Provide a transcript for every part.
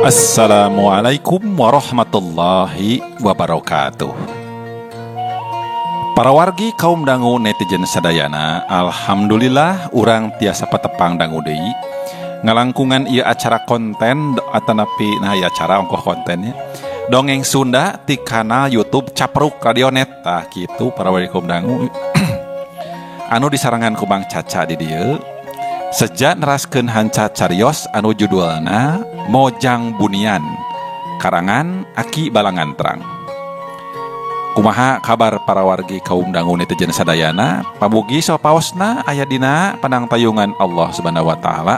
Assalamualaikum warahmatullahi wabarakatuh. Para wargi kaum dangu netizen sadayana, alhamdulillah urang tiasa patepang dangu deui ngalangkungan ieu acara konten atanapi nah ieu acara ongkoh kontennya dongeng Sunda ti kanal YouTube Capruk Radionet. Tah kitu para wargi kaum dangu anu disarangan ku Bang Caca di dieu sejak neraskeun hanca carios anu judulna Mojang Bunian karangan Aki Balangantrang. Kumaha kabar para wargi kaum dangu netizen sadayana? Pamugi sapaosna aya dina panangtayungan Allah Subhanahu wa taala.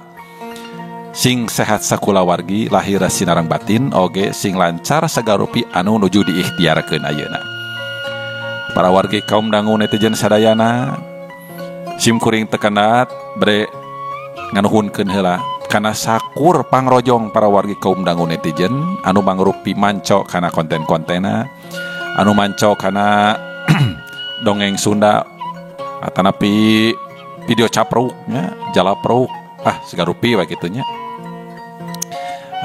Sing sehat sakulawargi lahir sinareng batin oge sing lancar sagarupi anu nuju diikhtiarkeun ayeuna. Para wargi kaum dangu netizen sadayana, sim kuring tekenat bre nganuhunkeun heula kana sakur pangrojong para wargi kaum dangu netizen anu mangrupi manco kana konten-kontena, anu manco kana dongeng Sunda atanapi video capruk nya, jalapruk, ah sagarupi we kitu nya.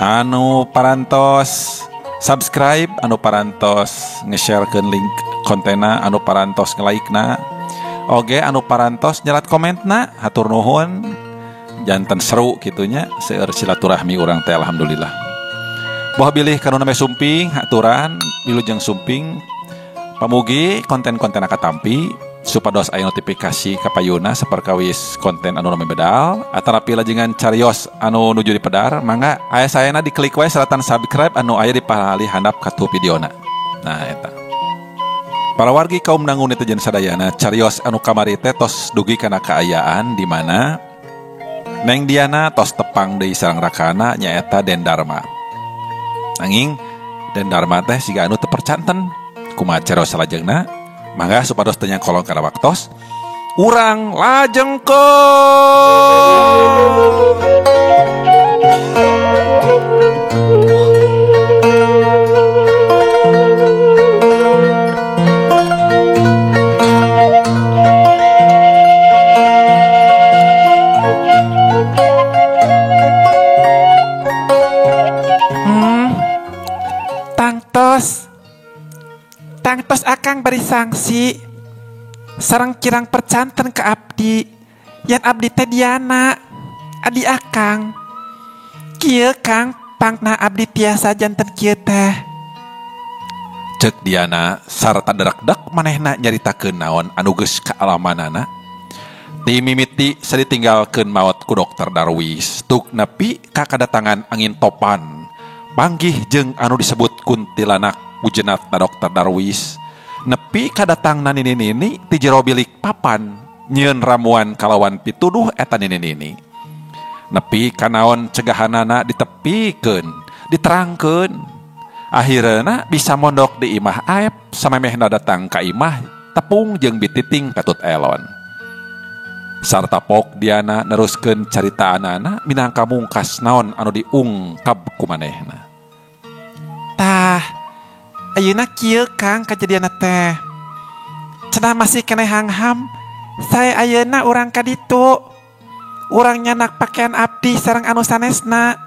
Anu parantos subscribe, anu parantos nge-sharekeun link kontena, anu parantos nge-like-na, oge anu parantos nyelat komentna, hatur nuhun. Janten seru kitunya seueur silaturahmi urang teh alhamdulillah. Boh bilih kanu name sumping aturan wilujeng sumping pamugi konten-konten katampi supados aya notifikasi kapayuna saperkawis konten anu name bedal atanapi lajengan carios anu nuju dipedar mangga aya sayana diklik wae seratan subscribe anu aya di palih handap katu videona. Nah eta. Para wargi kaum dangu netizen sadayana carios anu kamari teh tos dugi kana kaayaan di mana Neng Diana tos tepang deui sareng rakana nyaeta Den Dharma. Nanging Den Dharma teh siga anu teu percanten. Kumaha carios salajengna? Mangga supados teu nyangkolong kana waktos. Urang lajengkeun. Tangtos akang beri sanksi sareng kirang percanten ke abdi yen abdi teh Diana adi akang kieu Kang pangna abdi tiasa janten kieu teh. Cek Diana sarta derak-dek manehna nyaritakeun naon anu geus kaalamanana ti mimiti saditinggalkeun maot ku Dokter Darwis tuk nepi ka kadatangan angin topan panggih jeung anu disebut kuntilanak ujenat na Dokter Darwis nepi kadatangna nini-nini ti jero bilik papan nyieun ramuan kalawan pituduh eta nini-nini nepi kanaon cegahanana ditepikeun diterangkeun akhirna bisa mondok di imah Aep samemehna datang ka imah tepung jeung bititing katut elon sarta pok Diana neruskeun caritaanana minangka mungkas naon anu diungkap ku manehna. Tah ayeuna kieu Kang kajadianna teh. Cenah masih keneh hangham, saya ayeuna urang ka ditu. Urang nyanak pakaian abdi sareng anu sanesna.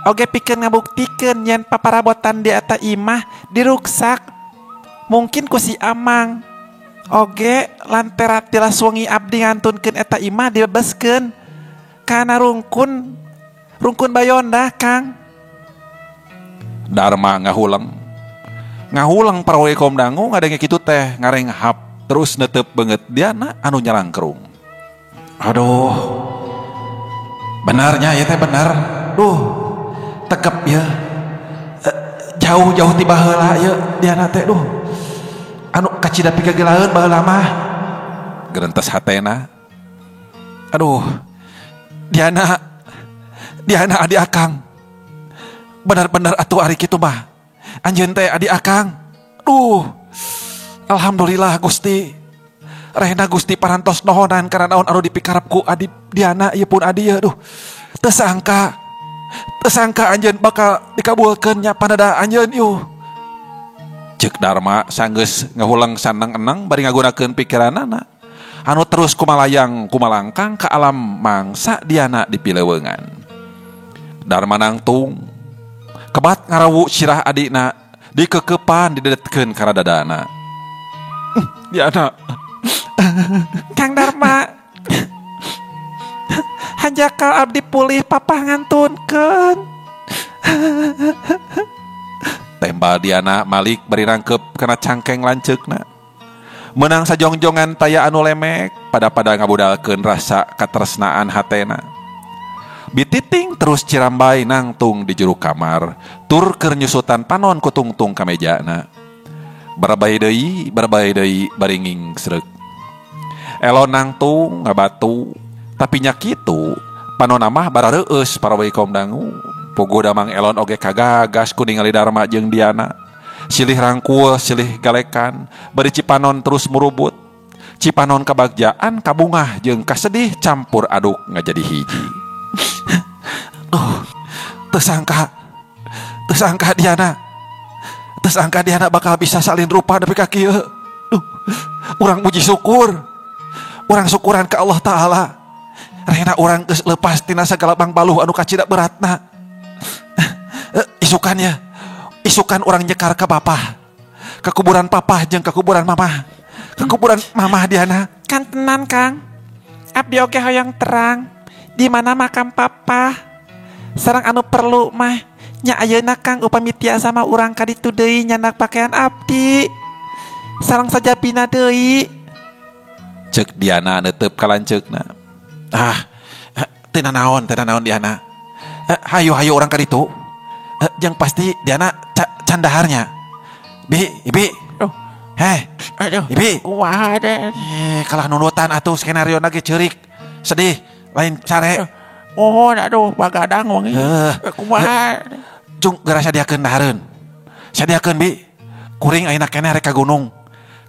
Oge pikeun ngabuktikeun yen paparabotan di eta imah diruksak. Mungkin ku si Amang. Oge lantera tilas wengi abdi ngantunkeun eta imah dibebaskeun kana rungkun rungkun bayondah Kang. Dharma ngahulang. Ngahulang para wargi kaum dangu ngadenge kitu teh ngarenghap terus netep banget Diana anu nyalangkrung. Aduh. Benarnya ya teh benar. Duh. Tekep ya. Jauh-jauh ti baheula ieu Diana teh duh. Anu kacida pigagelaeun baheula mah. Gerentes hatena. Aduh. Diana Diana adi akang. Benar-benar atuh ari kitu mah. Anjeun teh adi akang. Duh. Alhamdulillah Gusti. Rehna Gusti parantos nohonan karena naon anu dipikarep ku adi Diana ieu pun adi ieu duh. Teu sangka. Teu sangka anjeun bakal dikabulkeun nya panada anjeun ieu. Ceuk Dharma sanggeus ngahulang saneng-eneng bari ngagunakeun pikiranana. Anu terus kumalayang kumalangkang ka alam mangsa Diana di pilewengan. Dharma nangtung Kebat ngarawu sirah adina dikekepan didedetkeun kana dadana. Diana. Kang Dharma. Hanjakal abdi pulih papah ngantunkeun. Tembal Diana malik bari rangkep kana cangkeng lanceukna. Menang sajongjongan taya anu lemek pada-pada ngabudalkeun rasa katresnaan hatena. Bititing terus cirambai nangtung di juru kamar, tur keur nyusutan panon kutungtung ka mejana. Barabai deui bari ngingsreuk. Elon nangtung ngabatu, tapi nya kitu panona mah barareueus parawe kaum dangu. Puguh damang Elon oge kagagas ku ningali Dharma jeung Diana. Silih rangkul, silih galekan, bari Cipanon terus murubut. Cipanon kabagjaan, kabungah jeung kasedih campur aduk ngajadi hiji. Duh, tersangka Diana. Tersangka Diana bakal bisa salin rupa nepi ka kieu. Duh, urang puji syukur. Urang syukuran ka Allah Ta'ala. Rena urang geus lepas tina sagala bangbaluh anu kacida beratna. Isukannya, isukan orang nyekar ke bapah, ke kuburan papah jeung ke kuburan mamah, ke kuburan mamah Diana. Kan tenan Kang, abdi oge hoyong terang di mana makam papah. Sareng anu perlu mah nya ayeuna Kang upami tiasa mah urang ka ditu deui nyandak pakaian abdi. Sareng sajabina deui. Ceuk Diana neuteup ka lanceukna. Ah, teu nanaon Diana. Hayu hayu urang ka ditu. Yang pasti Diana candaharnya. Bi, ibi. Oh. Heh. Aduh. Ibi. Kumaha teh? Kalah nunutan atuh skenario lagi ceurik. Sedih, lain care. Oh, aduh bagadang wangi. Kumaha? Jung geura sadiakeun dahareun. Sadiakeun bi. Kuring ayeuna keneh rek ka gunung.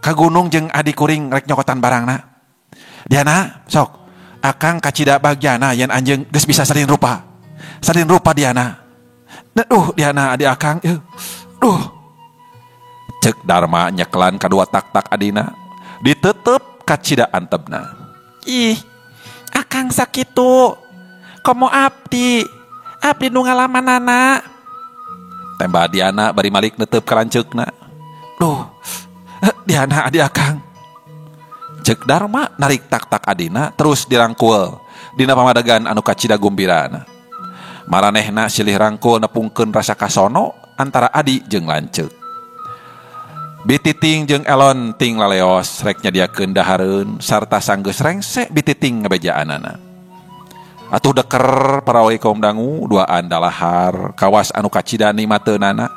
Ka gunung jeung adi kuring rek nyokotan barangna. Diana, sok. Akang kacida bagjana yen anjeun geus bisa salin rupa. Salin rupa Diana. Duh, Diana adi akang. Duh. Cek Dharma nyekelan kadua tak-tak adina. Ditetep kacida antebna. Ih, akang sakitu. Komo abdi. Abdi nu ngalamanana. Tembak Diana bari malik netep ka lanceukna. Duh, Diana adi akang. Cek Dharma narik tak-tak adina terus dirangkul dina pamadegan anu kacida gumbirana. Maranehna silih rangkul nepungkeun rasa kasono antara adi jeung lanceuk. Bititing jeung Elon ting laleos rek nyadiakeun dahareun sarta sanggeus rengse bititing ngabejaanana. Atuh deker parawe kaum dangu duaan dalahar kawas anu kacida nikmateunana.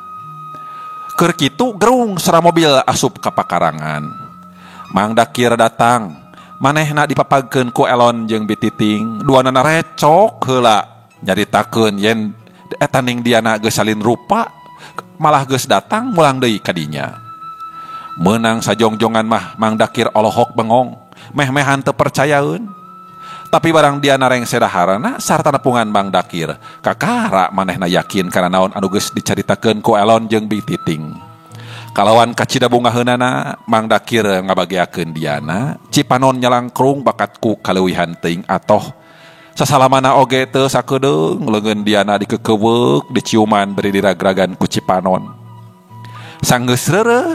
Keur kitu gerung sera mobil asup ka pakarangan. Mang Dakir datang, manehna dipapagkeun ku Elon jeung Bititing, duanana recok heula. Nyaritakeun yen eta ning Diana geus salin rupa malah geus datang mulang deui ka dinya. Meunang sajongjongan mah Mang Dakir olohok bengong, meh-mehan teu percayaeun. Tapi barang Diana rengse daharana sarta nepungan Mang Dakir, kakara manehna yakin kana naon anu geus dicaritakeun ku Elon jeung Bititing. Kalawan kacida bungaheunana Mang Dakir ngabageakeun Diana, Cipanon nyalangkrung bakat ku kaleuwihan teuing atoh. Sasalamana oge teu sakedeung leungeun Diana dikekeuweuk diciuman bari diragragan ku Cipanon. Sanggeus reureuh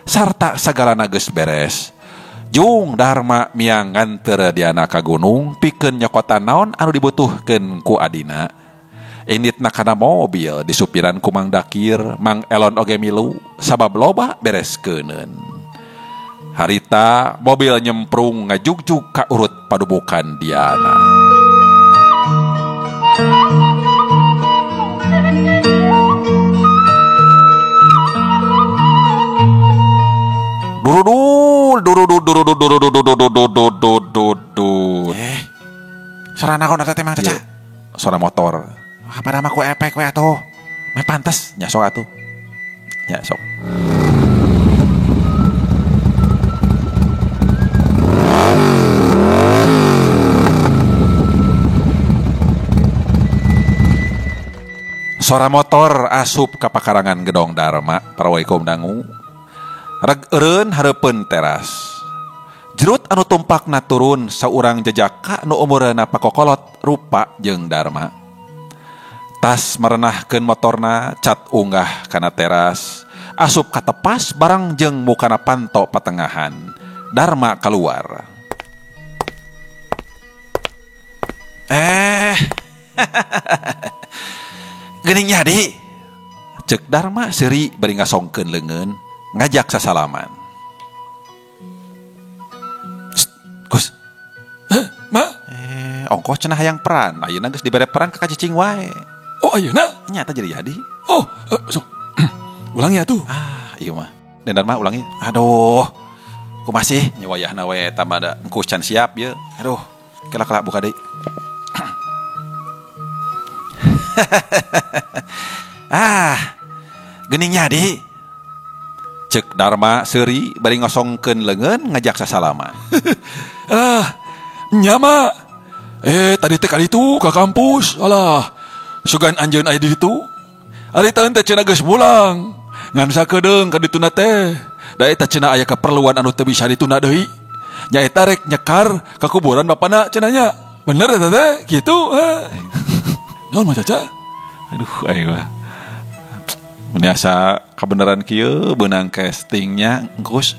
sarta sagalana geus beres. Jung Dharma miang nganteur Diana ka gunung pikeun nyokotan naon anu dibutuhkeun ku adina. Inditna kana mobil disupiran ku Mang Dakir, Mang Elon oge milu sabab loba bereskeunun. Harita mobil nyemprung ngajugjug ka urut padubukan Diana. Durudul, durudul, durudul, durudul, durudul, durudul, durudul. Suara naon eta teh Mang Caca? Suara motor. Apa nama ku epek we atuh? Meh pantes nya sok atuh. Nya sok. Sora motor asup ka pakarangan Gedong Dharma, parawe kaum dangu. Reg eureun hareupeun teras. Jerut anu tumpakna turun saurang jejaka nu umurna pakokolot rupa jeung Dharma. Tas merenahkeun motorna cat unggah kana teras. Asup katepas barang jeung mukana panto patengahan. Dharma keluar. Geuning jadi. Cek Dharma seuri bari ngasongkeun leungeun ngajak sasalaman. Gus. Hah, Ma? Ongkoh cenah hayang peran. Ayeuna geus dibere peran ka cicing wae. Oh, ayeuna? Nyata jadi jadi. Oh, sok. Ulangi atuh. Ah, iya mah. Dan Dharma ulangi. Aduh. Kumaha sih? Nya wayahna we eta mah da engkus can siap ye. Aduh, kela-kela buka deui. Ah, geuning jadi. Cek Dharma seuri bari ngosongkeun leungeun ngajak sasalaman. Ah, nya mah. Tadi teh kali itu ke kampus. Alah, sugan anjeun aya di ditu. Ari taeun teh cenah geus mulang. Ngan sakedeung ka dituna teh. Da eta cenah aya keperluan anu teu bisa dituna deui. Nya eta rek nyekar ka kuburan bapana cenah nya. Bener eta teh kitu. Naon mah Caca? Aduh aing mah. Mun asa kabeneran kieu beunang castingnya engkus.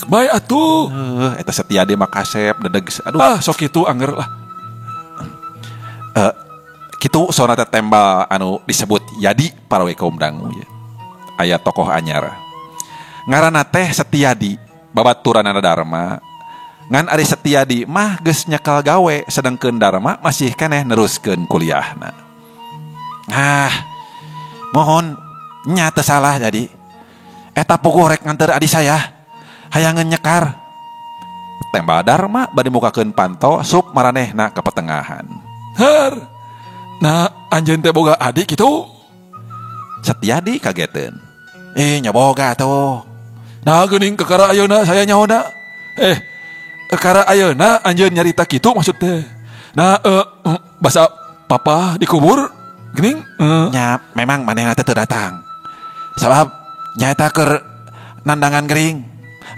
Bae atuh. Eta Setiadi mah kasep dedeg. Aduh. Ah, sok kitu anger lah. Kitu sona teh tembal anu disebut Yadi parawe kaum dangu ya. Aya tokoh anyar. Ngaranna teh Setiadi, babaturanana Dharma. Ngan ari Setiadi mah geus nyekel gawe sedengkeun Dharma masih keneh neruskeun kuliahna. Ah, mohon nya teu salah jadi. Eta puguh rek nganter adi saya. Hayangeun nyekar. Tembal Dharma bade mukakeun panto sup maranehna ka petengahan. Har. Nah, anjeun teh boga adik kitu? Setiadi kageteun. Nya boga tuh. Nah, geuning kakara ayeuna saya nyaona. Kakara ayeuna anjeun nyarita kitu maksud teh. Nah, basa papa dikubur geuning? Nya memang manehna teh teu datang. Sabab nyaeta keur nandangan gering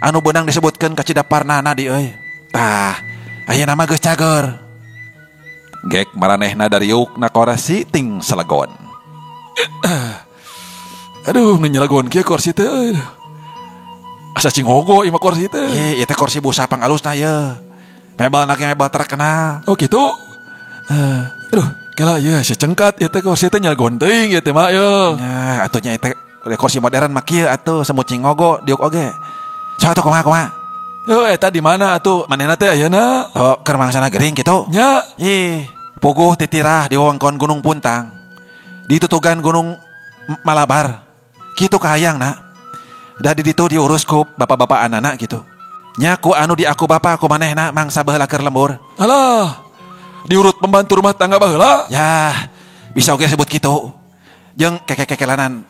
anu beunang disebutkeun ka Cidaparnana di euy. Tah, ayeuna mah geus cager. Gek maranehna dariuk na korasi ting selegon. Aduh, nu nyelegon kieu kursi teh euy. Asa cingogo ieu mah kursi teh. Ieu teh kursi busa pangalusna ieu. Mebelna ge mebel terkenal. Oh kitu. Aduh, kela ieu secengkat ieu teh kursi teh nyelegon teuing ieu teh mah ieu. Nya, atuh nya ieu teh kursi modern mah kieu atuh semut cingogo diuk oge. Sok atuh kumaha kumaha? Yo eta di mana atuh manehna teh ayeuna? Oh, keur mangsana gering kitu. Nya. Ih, puguh titirah di wewengkon Gunung Puntang. Ditutugan Gunung Malabar. Kitu kahayangna. Da di ditu diurus ku bapak-bapak anak gitu. Nya ku anu di aku bapak ku manehna mangsa baheula keur lembur. Alah, diurut pembantu rumah tangga baheula. Ya, bisa oge sebut kitu. Jeung keke-kekelanan.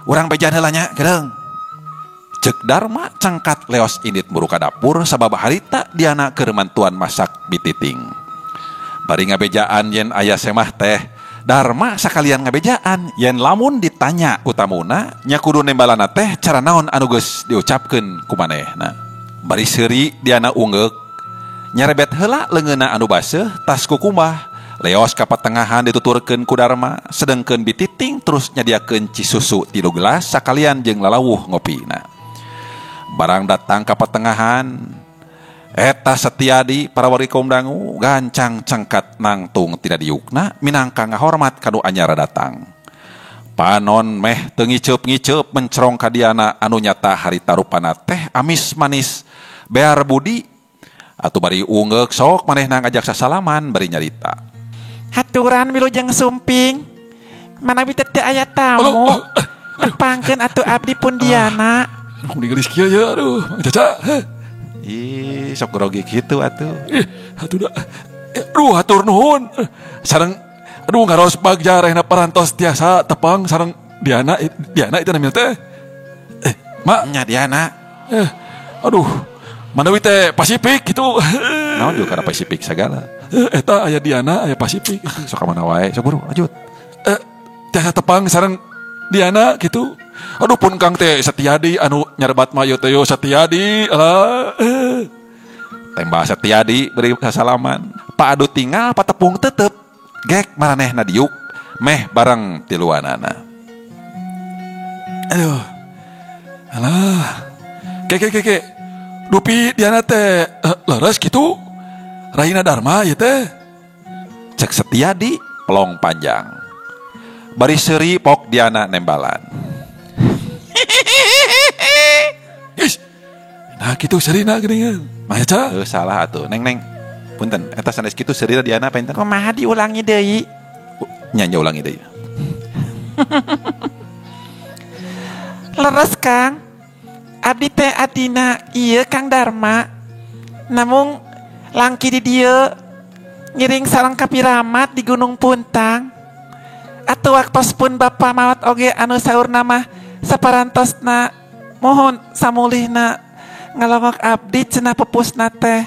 Urang bejan heula nya, geureung. Cek Dharma cangkat leos indit muru ka dapur sabab harita diana keur mantuan masak bititing. Bari ngabejaan yen aya semah teh, Dharma sakalian ngabejaan yen lamun ditanya ku tamuna nya kudu nembalana teh cara naon anu geus diucapkeun ku manehna. Bari seuri diana ungeuk nyarebet heula leungeunna anu baseuh tas kukumah leos ka patengahan dituturkeun ku Dharma sedengkeun bititing terus nyadiakeun ci susu 3 gelas sakalian jeung lalawuh ngopina. Barang datang ka patengahan eta Setiadi para wargi kaum dangu gancang cengkat nangtung tidak diukna minangka ngahormat kanu anyara datang. Panon meh teu ngiceup-ngiceup mencerong ka diana anu nyata harita rupana teh amis manis bear budi atuh bari ungeuk sok manehna ngajak sasalaman bari nyarita. Haturan wilujeng sumping manawi teh aya tamu. Tepangkeun atuh abdi pun diana. Aduh, digelis kieu ya, aduh, Mang Caca. Ih, sok grogi kitu atuh. Ih, atuh da. Aduh, hatur nuhun. Sareng aduh ngaros bagja rehna parantos tiasa tepang sareng Diana, Diana itu namanya teh. Mak nya Diana. Aduh, manawi teh Pasifik gitu. Naon juga kana Pasifik sagala. Eta aya Diana, aya Pasifik. Sok ka mana wae, sok buru lanjut. Tiasa tepang sareng Diana gitu. Aduh pun Kang teh Setiadi anu nyarebat mah ieu teh yo Setiadi. Alah. Tembak Setiadi beri sasalaman. Pak adu tinggal patepung tetep. Gek maranehna diuk. Meh bareng tiluanana. Aduh. Alah. Ke ke ke ke. Dupi Diana teh leres kitu. Rahina Dharma ieu teh. Cek Setiadi pelong panjang. Bari seuri pok Diana nembalan. Is. Nah kitu seurina geuningan. Mah ca? Salah atuh. Neng neng. Punten, eta sanes kitu seurina Diana panten. Kumaha diulangi deui? Nya ulangi deui. Leres Kang. Abdi teh adina ieu Kang Dharma. Namung langki di dieu ngiring sareng kapiramat di Gunung Puntang. Atuh waktos pun bapa maot oge anu saurna mah saparantosna mohon samulihna ngalongok abdi cenah pupusna teh.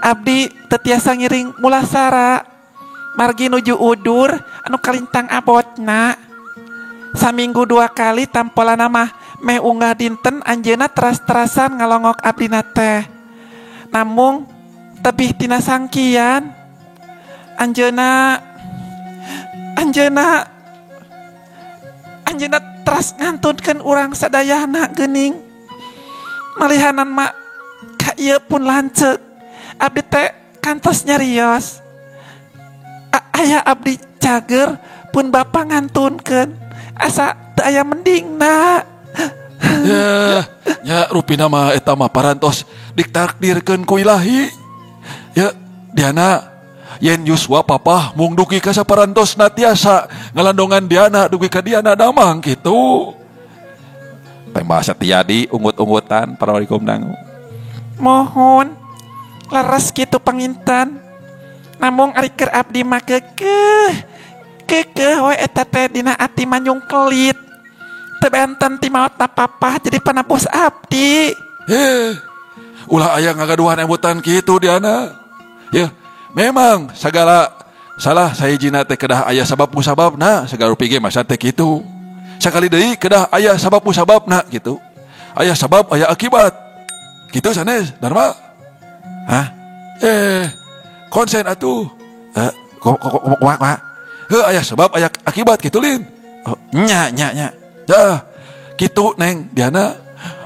Abdi teu tiasa ngiring mulasara margi nuju udur anu kalintang abotna. Saminggu 2 kali tampolana mah meh unggah dinten anjeunna teras-terasan ngalongok abdina teh. Namung tebih tina sangkian anjeunna teras ngantunkeun urang sadayana geuning. Malihanan mak ka ieu pun lanceuk. Abdi teh kantos nyarios. Aya abdi cager pun bapa ngantunkeun. Asa teu aya mendingna. Ya, ya rupina mah eta mah parantos ditakdirkeun ku Ilahi. Ya, Diana yen yuswa papah mung dugi ka saparantosna tiasa ngalandongan Diana dugi ka Diana damang kitu. Tembak Setiadi ungut-ungutan parwalikum dangu. Mohon leres kitu pangintan. Namung ari keur abdi mah keukeuh. Keukeuh we eta teh dina ati manyung kelit. Teu benten ti maotna papah jadi panapus abdi. Ulah aya ngagaduhan emutan kitu Diana. Ya, memang segala salah sahijina teh kedah aya sabab musababna, segala rupi ge masa teh kitu. Sakali deui kedah aya sabab musababna kitu. Aya sabab aya akibat. Kitu sanes Dharma. Hah? Konsen atuh. Kumaha? Heuh aya sabab aya akibat kitu lin. Oh, nya nya nya. Dah, kitu Neng Diana.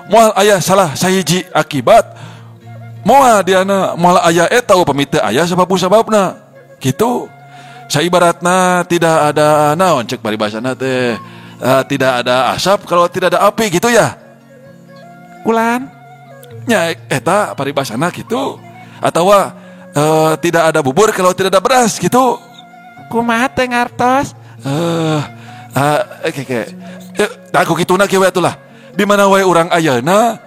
Moal aya salah sahiji akibat. Moal Diana moal aya eta upami teu aya sabab musababna. Kitu. Saibaratna tidak ada naon cek paribasana teh. Tidak ada asap kalau tidak ada api gitu ya. Ulan. Nya eta paribasana kitu. Atawa tidak ada bubur kalau tidak ada beras gitu. Kumaha teh ngartos? Oke. Aku kituna kieu we atulah. Di mana wae urang ayeuna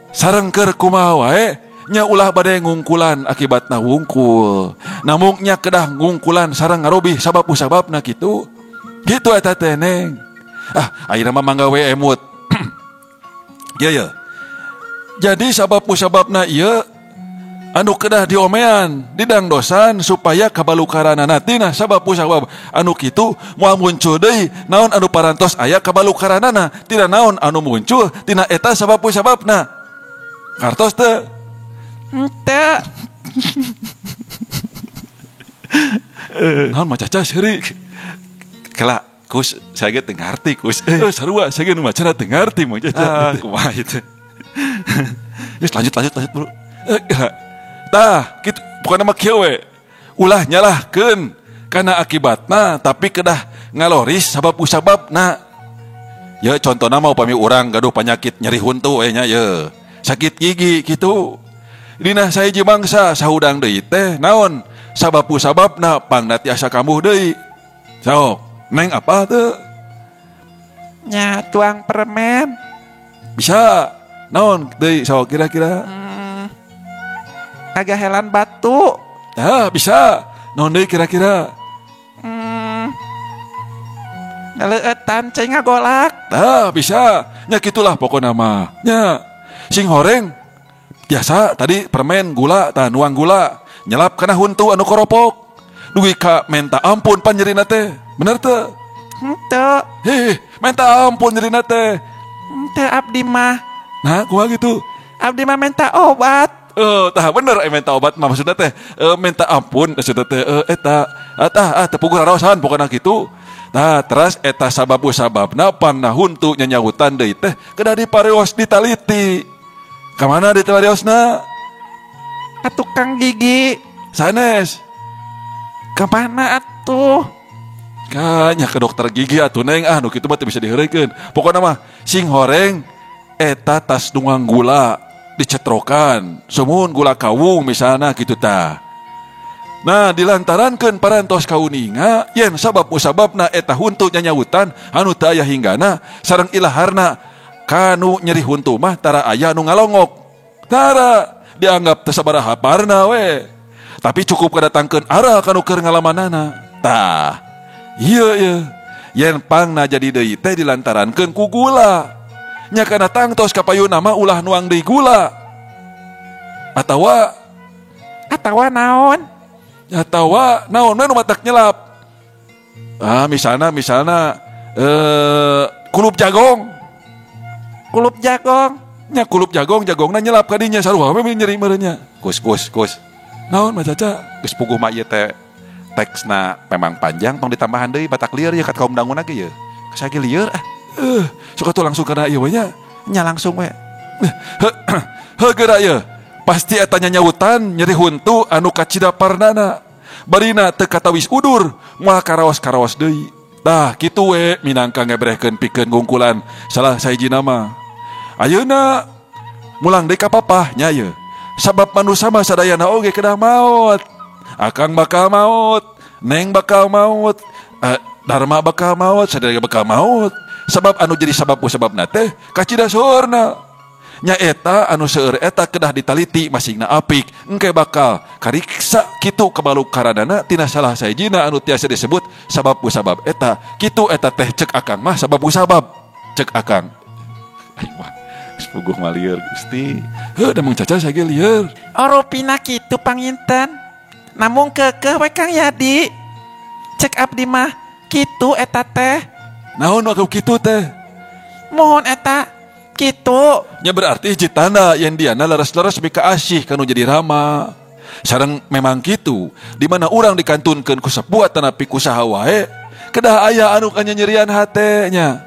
sareng keur kumaha wae nya ulah bade ngungkulan akibatna wungkul. Namung nya kedah ngungkulan sareng ngarobih sabab musababna kitu. Kitu eta teh Neng. Ah, ayeuna mah mangga we emut. Ieu ye. Jadi sabab musababna ieu anu kedah diomean didangdosan supaya kabalukaranana tina sabab musabab anu kitu moal muncul deui naon anu parantos aya kabalukaranana tina naon anu muncul tina eta sabab musababna. Kartos teu? Henteu. Naon macaca seuri? Kela kus saya ge teu ngarti kus. Sarua saya ge nu macana teu ngarti mah caca. Kumaha itu. Geus lanjut bro. Tah, kitu pokona mah kieu we. Ulah nyalahkeun kana akibatna tapi kedah ngaloris sabab musababna. Ya contohna mah upami urang gaduh panyakit nyeri huntu we nya ye. Sakit gigi kitu. Dina sahiji mangsa sahudang deui teh naon sabab musababna pangna tiasa kambuh deui. Sok, Neng apa teu? Nya tuang permen. Bisa. Naon deui sok kira-kira? Agahelan batu. Ah, bisa. Naon deui kira-kira? Ngaleueutan cai ngagolak. Ah, bisa. Nya kitulah pokona mah. Nya sing horeng biasa tadi permen gula tah nuang gula nyelap kana huntu anu koropok. Dugi ka menta ampun pan nyerina teh. Bener teu? Henteu. Hih, menta ampun nyerina teh. Henteu abdi mah. Nah, kumaha gitu? Abdi mah minta obat. Tah bener minta obat mah maksudna teh minta ampun maksudna teh eta tah teu puguh raraosan pokona kitu. Nah, teras eta sababu sababna pangna huntu nyanyahutan deui teh kedah diparios ditaliti. Ka mana ditariosna? Ka tukang gigi. Sanes. Ka mana atuh? Kanya ke dokter gigi atuh neng ah nu kitu mah teu bisa diheureuykeun. Pokona mah sing horeng eta tas nuang gula dicetrokan. Sumuhun gula kawung misalna kitu tah. Nah dilantarankeun parantos kauninga yen sabab musababna eta huntu nyanyawutan anu teu aya hinggana sareng ilaharna kanu nyeri huntu mah tara aya nu ngalongok. Tara dianggap teu sabaraha parna we. Tapi cukup kadatangkeun ara kanu keur ngalamanana. Tah ieu ieu yen pangna jadi deui teh dilantarankeun ku gula. Nya kana tangtos ka payuna mah ulah nuang deui gula. Atawa naon? Atawa naon we nu matak nyelap. Ah misalna kulup jagong. Kulup jagong. Nya kulup jagong jagongna nyelap ka dinya sarua we nyeri meureun nya. Kus. Naon mah Caca? Geus puguh mah ieu teh teksna memang panjang tong ditambahan deui batak lieur ye kat kaum dangun ge ye. Geus ge lieur ah. Sok atuh langsung kana ieu we nya. Nya langsung we. Heuh geura ieu. Pasti eta nyanyawutan nyeri huntu anu kacida parnana. Barina teu katawis udur moal karaos-karaos deui. Tah kitu we minangka ngebrehkeun pikeun gungkulan salah sahijina mah. Ayeuna mulang deui ka papah nya ieu. Sabab manusa mah sadayana oge kedah maot. Akang bakal maot, Neng bakal maot, Dharma bakal maot, sadaya bakal maot. Sabab anu jadi sabab musababna teh kacida soorna. Nya eta anu seueur eta kedah ditaliti masingna apik engke bakal kariksa kitu kabaluk karadana tina salah sahijina anu tiasa disebut sabab musabab eta kitu eta teh cek akang mah sabab musabab cek akang. Aing mah geus puguh mah lieur Gusti. Heuh da Mang Caca saya ge lieur. Oh rupina kitu panginten. Namung keukeuh we Kang Yadi. Cek abdi mah kitu eta teh. Naon waktu kitu teh? Mohon eta kitu. Nya berarti hiji tanda yen diana leres-leres mika asih kanu jadi rama. Sareng memang kitu, di mana urang dikantunkeun ku sepuh atanapi ku saha wae, kedah aya anu kanyanyerian hate nya.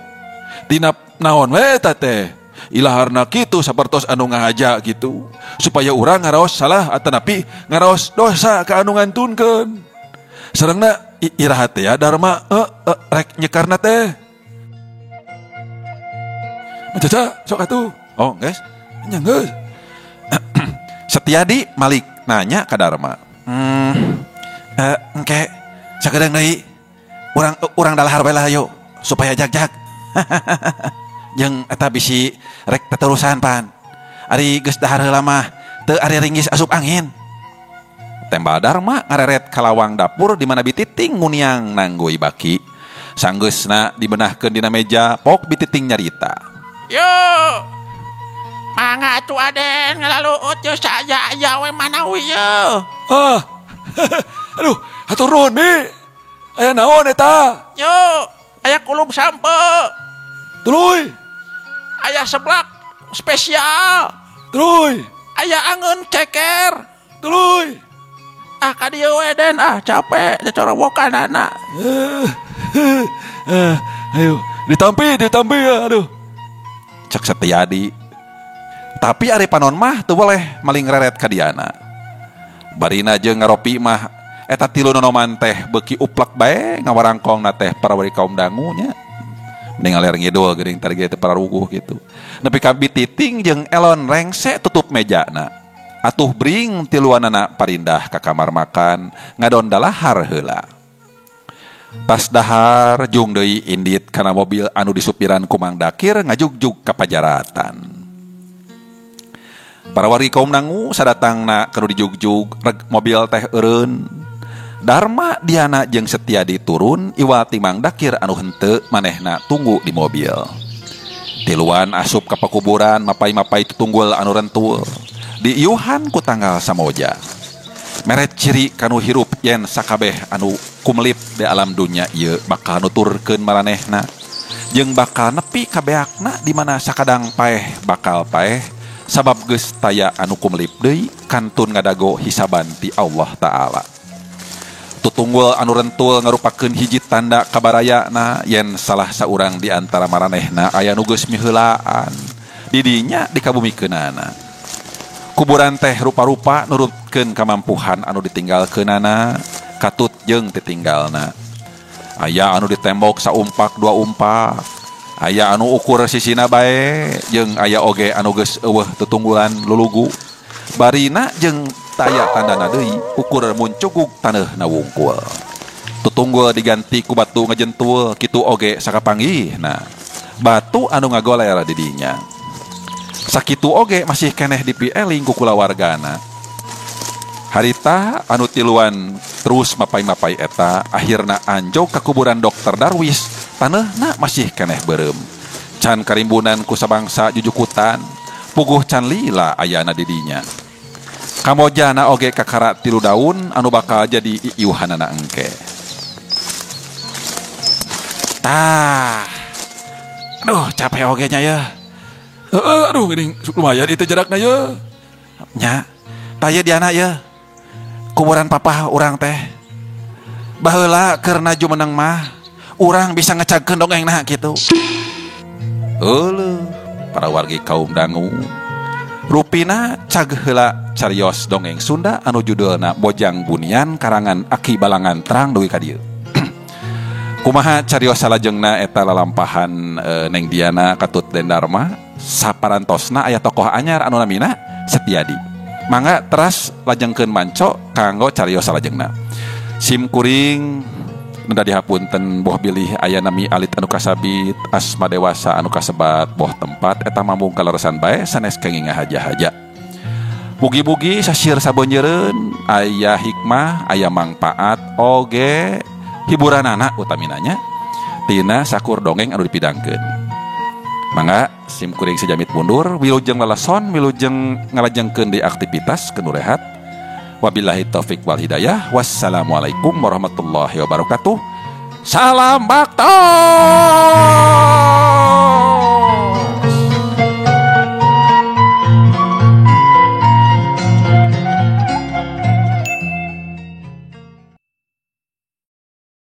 Tina naon we eta teh? Ilaharna kitu sapertos anu ngahaja kitu, supaya urang ngaraos salah atanapi ngaraos dosa ka anu ngantunkeun. Sarengna iraha teh ya Dharma rek nyekarna teh. Caca, sok atuh. Oh, guys. Nya geus. Setiadi Malik nanya ka Dharma. Engke sakedeung deui. Urang dalahar bae lah yuk supaya jag-jag. Jeung eta bisi rek teterusan pan. Ari geus dahar heula mah teu ari ringgis asup angin. Tembal Dharma ngareret ka lawang dapur di mana bititing nguniang nanggui baki. Sanggeusna dibenahkeun dina meja, pok bititing nyarita. Yo, mangga atuh Aden ngalaluut yo saja aya we manawi yo. Ah, aduh, hatur nuhun Mi. Aya naon eta? Yo, aya kulub sampe. Tuluy. Aya seblak spesial. Tuluy. Aya angeun ceker. Tuluy. Ah ka dieu we Den, ah capek cacorowokanana. Ayo, ditampi ya, aduh. Cek Setiadi. Tapi ari panon mah teu boleh maling reret ka diana. Barina jeung ngaropi mah eta tilu nonoman teh beuki uplek bae ngawarangkongna teh para wari kaum dangu nya. Mending ngaler ngidul geuning tadi ge teh pararuguh gitu. Nepi ka bititing jeung Elon rengse tutup mejana. Atuh bring tiluanana parindah ka kamar makan ngadon dalahar heula. Tas dahar jung deui indit kana mobil anu disupiran ku Mang Dakir ngajugjug ka pajaratan. Para wargi kaum nangu sadatangna kanu dijugjug reg mobil teh eureun. Dharma Diana jeung Setiadi turun iwal ti Mang Dakir anu henteu manehna tunggu di mobil. Tiluan asup ka pakuburan mapai-mapai tutunggul anu rentul. Diiuhan ku tanggal samoja. Meret ciri kanu hirup yen sakabeh anu kumelip di alam dunya ieu bakal nuturkeun maranehna jeung bakal nepi ka beakna di mana sakadang paeh bakal paeh sabab geus taya anu kumelip deui kantun ngadago hisaban ti Allah Ta'ala. Tutunggul anu rentul ngarupakeun hiji tanda kabarayana yen salah saurang di antara maranehna aya nu geus miheulaan didinya dikabumikeunana. Kuburan teh rupa-rupa nurutkeun kamampuhan anu ditinggalkeunana katut jeung titinggalna. Aya anu ditembok saumpak dua umpak, aya anu ukur sisina bae jeung aya oge anu geus eueuh tutunggulan lulugu. Barina jeung taya tandana deui ukur muncugug taneuhna wungkul. Tutunggul diganti ku batu ngajentul kitu oge sakapanggihna. Batu anu ngagoler di dinya. Sakitu oge masih keneh dipieling ku kulawargana. Harita anu tiluan terus mapai-mapai eta akhirna anjog ka kuburan Dokter Darwis taneuhna masih keneh beureum. Can karimbunan ku sabangsa jujukutan puguh can lila ayana di dinya. Kamojana oge kakara 3 daun anu bakal jadi iuhanana engke. Tah. Aduh, capek oge nya ya. Heeh, aduh geuning lumayan itu jarakna ye. Nya. Tah ieu diana ye. Kuburan papah urang teh. Baheula keur jumeneng mah urang bisa ngecagkeun dongengna kitu. Euleuh, para wargi kaum dangu. Rupina cag heula carios dongeng Sunda anu judulna Bojang Bunian karangan Aki Balangan Terang dugi ka dieu. Kumaha carios salajengna eta lalampahan Neng Diana katut Dendarma saparantosna aya tokoh anyar anu namina Setiadi. Mangga teras lajengkeun manco kanggo carios salajengna. Sim kuring nenda dihapunten boh bilih aya nami alit anu kasabit asma dewasa anu kasebat boh tempat eta mamung kaleresan bae sanes kenging ngahaja-haja. Mugi-mugi sasir sabonjeureun aya hikmah aya mangpaat oge hiburanana utaminanya tina sakur dongeng anu dipidangkeun. Mangga sim kuring sejamit mundur wilujeng lalason wilujeng ngalajengkeun di aktivitas kenu rehat. Wabillahi taufik wal hidayah. Wassalamualaikum warahmatullahi wabarakatuh. Salam bakto.